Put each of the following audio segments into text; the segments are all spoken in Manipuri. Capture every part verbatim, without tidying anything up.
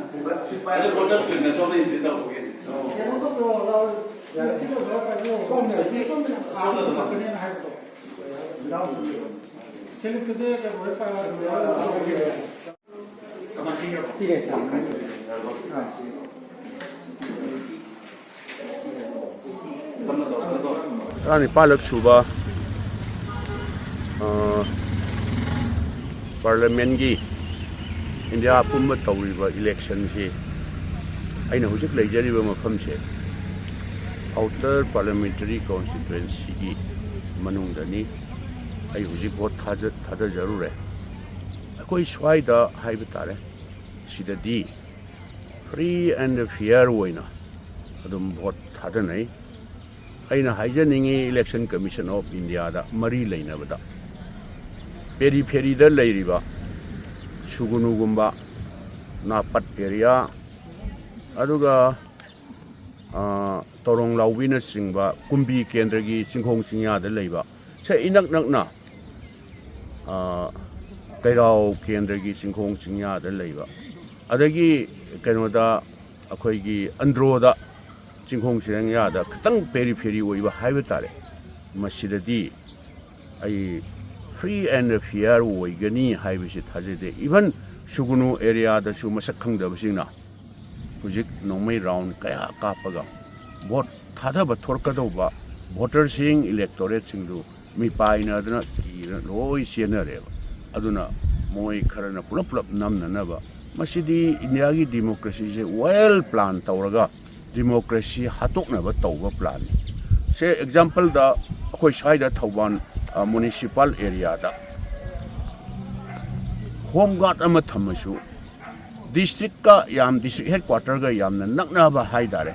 ꯑꯗ ꯚꯣꯇꯔꯁ ꯂꯩꯅ ꯁꯣꯝꯗ ꯏꯟꯇ꯭ꯔꯤ ꯇꯧꯕꯒꯤ꯫ ꯇꯔꯥꯅꯤꯄꯥꯜꯂꯛ ꯁꯨꯕ ꯄꯥꯔꯂꯤꯌꯥꯃꯦꯟꯒꯤ ꯏꯟꯗꯤꯌꯥ ꯄꯨꯝꯕ ꯇꯧꯔꯤꯕ ꯏꯂꯦꯛꯁꯟꯁꯤ ꯑꯩꯅ ꯍꯧꯖꯤꯛ ꯂꯩꯖꯔꯤꯕ ꯃꯐꯝꯁꯦ ꯑꯥꯎꯇꯔ ꯄꯥꯔꯂꯤꯌꯥꯃꯦꯟꯇꯔꯤ ꯀꯣꯟꯁꯇꯤꯇ꯭ꯋꯦꯟꯁꯤꯒꯤ ꯃꯅꯨꯡꯗꯅꯤ꯫ ꯑꯩ ꯍꯧꯖꯤꯛ ꯚꯣꯠ ꯊꯥꯗ- ꯊꯥꯗꯖꯔꯨꯔꯦ꯫ ꯑꯩꯈꯣꯏ ꯁ꯭ꯋꯥꯏꯗ ꯍꯥꯏꯕ ꯇꯥꯔꯦ, ꯁꯤꯗꯗꯤ ꯐ꯭ꯔꯤ ꯑꯦꯟ ꯐꯤꯌꯔ ꯑꯣꯏꯅ ꯑꯗꯨꯝ ꯚꯣꯠ ꯊꯥꯗꯅꯩ꯫ ꯑꯩꯅ ꯍꯥꯏꯖꯅꯤꯡꯉꯤ, ꯏꯂꯦꯛꯁꯟ ꯀꯃꯤꯁꯟ ꯑꯣꯐ ꯏꯟꯗꯤꯌꯥꯗ ꯃꯔꯤ ꯂꯩꯅꯕꯗ ꯄꯦꯔꯤꯐꯦꯔꯤꯗ ꯂꯩꯔꯤꯕ ꯁꯨꯒꯨꯅꯨꯒꯨꯝꯕ, ꯅꯥꯄꯠ ꯑꯦꯔꯤꯌꯥ, ꯑꯗꯨꯒ ꯇꯧꯔꯣꯡ ꯂꯥꯎꯕꯤꯅꯆꯤꯡꯕ ꯀꯨꯝꯕꯤ ꯀꯦꯟꯗ꯭ꯔꯒꯤ ꯆꯤꯡꯈꯣꯡ ꯆꯤꯡꯌꯥꯗ ꯂꯩꯕ, ꯁꯦ ꯏꯅꯛ ꯅꯛꯅ ꯀꯩꯔꯥꯎ ꯀꯦꯟꯗ꯭ꯔꯒꯤ ꯆꯤꯡꯈꯣꯡ ꯆꯤꯡꯌꯥꯗ ꯂꯩꯕ, ꯑꯗꯒꯤ ꯀꯩꯅꯣꯗ ꯑꯩꯈꯣꯏꯒꯤ ꯑꯟꯗ꯭ꯔꯣꯗ ꯆꯤꯡꯈꯣꯡ ꯆꯤꯡꯌꯥꯗ ꯈꯤꯇꯪ ꯄꯦꯔꯤꯐꯦꯔꯤ ꯑꯣꯏꯕ ꯍꯥꯏꯕ ꯇꯥꯔꯦ, ꯃꯁꯤꯗꯗꯤ ꯑꯩ ꯐ꯭ꯔꯤ ꯑꯦꯟ ꯐꯤꯌꯔ ꯑꯣꯏꯒꯅꯤ ꯍꯥꯏꯕꯁꯤ ꯊꯥꯖꯗꯦ꯫ ꯏꯚꯟ ꯁꯨꯒꯨꯅꯨ ꯑꯦꯔꯤꯌꯥꯗꯁꯨ ꯃꯁꯛ ꯈꯪꯗꯕꯁꯤꯡꯅ ꯍꯧꯖꯤꯛ ꯅꯣꯡꯃꯩ ꯔꯥꯎꯟ ꯀꯌꯥ ꯀꯥꯞꯄꯒ ꯚꯣꯠ ꯊꯥꯗꯕ ꯊꯣꯔꯛꯀꯗꯧꯕ ꯚꯣꯇꯔꯁꯤꯡ, ꯏꯂꯦꯛꯇꯣꯔꯦꯠꯁꯤꯡꯗꯨ ꯃꯤꯄꯥꯏꯅꯗꯅ ꯀꯤꯗꯅ ꯂꯣꯏ ꯆꯦꯟꯅꯔꯦꯕ꯫ ꯑꯗꯨꯅ ꯃꯣꯏ ꯈꯔꯅ ꯄꯨꯂꯞ ꯄꯨꯂꯞ ꯅꯝꯅꯅꯕ, ꯃꯁꯤꯗꯤ ꯏꯟꯗꯤꯌꯥꯒꯤ ꯗꯤꯃꯣꯀ꯭ꯔꯦꯁꯤꯁꯦ ꯋꯦꯜ ꯄ꯭ꯂꯥꯟ ꯇꯧꯔꯒ ꯗꯤꯃꯣꯀ꯭ꯔꯦꯁꯤ ꯍꯥꯠꯇꯣꯛꯅꯕ ꯇꯧꯕ ꯄ꯭ꯂꯥꯟꯅꯤ꯫ ꯁꯦ ꯑꯦꯛꯖꯥꯝꯄꯜꯗ ꯑꯩꯈꯣꯏ ꯁ꯭ꯋꯥꯏꯗ ꯊꯧꯕꯥꯜ ꯃꯨꯅꯤꯁꯤꯄꯥꯜ ꯑꯦꯔꯤꯌꯥꯗ ꯍꯣꯝ ꯒꯥꯔꯗ ꯑꯃ ꯊꯝꯃꯁꯨ ꯗꯤꯁꯇ꯭ꯔꯤꯛꯀ ꯌꯥꯝ, ꯗꯤꯁꯇ꯭ꯔꯤꯛ ꯍꯦꯗ ꯀ꯭ꯋꯥꯇꯔꯒ ꯌꯥꯝꯅ ꯅꯛꯅꯕ ꯍꯥꯏ ꯇꯥꯔꯦ,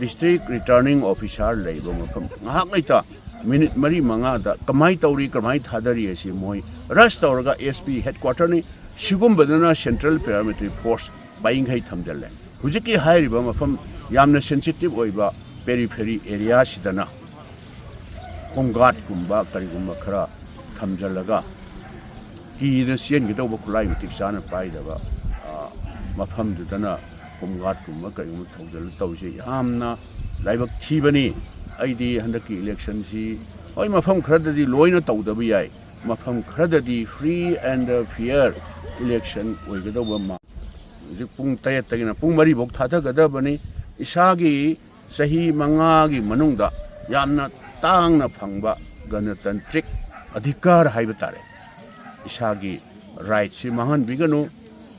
ꯗꯤꯁꯇ꯭ꯔꯤꯛ ꯔꯤꯇꯔꯅꯤꯡ ꯑꯣꯐꯤꯁꯥꯔ ꯂꯩꯕ ꯃꯐꯝ ꯉꯥꯏꯍꯥꯛ ꯂꯩꯇ ꯃꯤꯅꯤꯠ ꯃꯔꯤ ꯃꯉꯥꯗ ꯀꯃꯥꯏꯅ ꯇꯧꯔꯤ, ꯀꯃꯥꯏꯅ ꯊꯥꯗꯔꯤ ꯑꯁꯤ ꯃꯣꯏ ꯔꯁ ꯇꯧꯔꯒ ꯑꯦꯁ ꯄꯤ ꯍꯦꯗ ꯀ꯭ꯋꯥꯇꯔꯅꯤ꯫ ꯁꯤꯒꯨꯝꯕꯗꯅ ꯁꯦꯟꯇ꯭ꯔꯦꯜ ꯄꯦꯔꯥꯃꯤꯂꯤꯇꯔꯤ ꯐꯣꯔꯁ ꯄꯥꯏꯈꯩ ꯊꯝꯖꯤꯜꯂꯦ꯫ ꯍꯧꯖꯤꯛꯀꯤ ꯍꯥꯏꯔꯤꯕ ꯃꯐꯝ ꯌꯥꯝꯅ ꯁꯦꯟꯁꯤꯇꯤꯚ ꯑꯣꯏꯕ ꯄꯦꯔꯤꯐꯦꯔꯤ ꯑꯦꯔꯤꯌꯥꯁꯤꯗꯅ ꯍꯣꯝ ꯒꯥꯔꯗꯀꯨꯝꯕ ꯀꯔꯤꯒꯨꯝꯕ ꯈꯔ ꯊꯝꯖꯤꯜꯂꯒ ꯀꯤꯗꯅ ꯆꯦꯟꯒꯗꯧꯕ ꯈꯨꯠꯂꯥꯏ ꯃꯇꯤꯛ ꯆꯥꯅ ꯄꯥꯏꯗꯕ, ꯑ, ꯃꯐꯝꯗꯨꯗꯅ ꯍꯣꯝ ꯒꯥꯔꯗꯀꯨꯝꯕ ꯀꯩꯒꯨꯝꯕ ꯊꯧꯖꯤꯜꯂ ꯇꯧꯔꯤꯁꯦ ꯌꯥꯝꯅ ꯂꯥꯏꯕꯛ ꯊꯤꯕꯅꯤ꯫ ꯑꯩꯗꯤ ꯍꯟꯗꯛꯀꯤ ꯏꯂꯦꯛꯁꯟꯁꯤ, ꯍꯣꯏ, ꯃꯐꯝ ꯈꯔꯗꯗꯤ ꯂꯣꯏꯅ ꯇꯧꯗꯕ ꯌꯥꯏ, ꯃꯐꯝ ꯈꯔꯗꯗꯤ free and fair election ꯑꯣꯏꯒꯗꯧꯕ ꯃꯥ-, ꯍꯧꯖꯤꯛ ꯄꯨꯡ ꯇꯔꯦꯠꯇꯒꯤꯅ ꯄꯨꯡ ꯃꯔꯤꯐꯧ ꯊꯥꯗꯒꯗꯕꯅꯤ꯫ ꯏꯁꯥꯒꯤ ꯆꯍꯤ ꯃꯉꯥꯒꯤ ꯃꯅꯨꯡꯗ ꯌꯥꯝꯅ ꯇꯥꯡꯅ ꯐꯪꯕ ꯒꯅꯇꯟꯇ꯭ꯔꯤꯛ ꯑꯙꯤꯀꯥꯔ ꯍꯥꯏꯕ ꯇꯥꯔꯦ, ꯏꯁꯥꯒꯤ ꯔꯥꯏꯠꯁꯤ ꯃꯥꯡꯍꯟꯕꯤꯒꯅꯨ꯫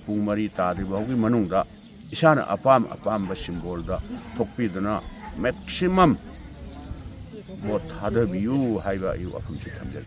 ꯄꯨꯡ ꯃꯔꯤ ꯇꯥꯗ꯭ꯔꯤꯐꯥꯎꯒꯤ ꯃꯅꯨꯡꯗ ꯏꯁꯥꯅ ꯑꯄꯥꯝ ꯑꯄꯥꯝꯕ ꯁꯤꯝꯕꯣꯜꯗ ꯊꯣꯛꯄꯤꯗꯨꯅ ꯃꯦꯛꯁꯤꯃꯝ ꯚꯣꯠ ꯊꯥꯗꯕꯤꯌꯨ ꯍꯥꯏꯕ ꯑꯩ ꯋꯥꯐꯝꯁꯤ ꯊꯝꯖꯒꯦ꯫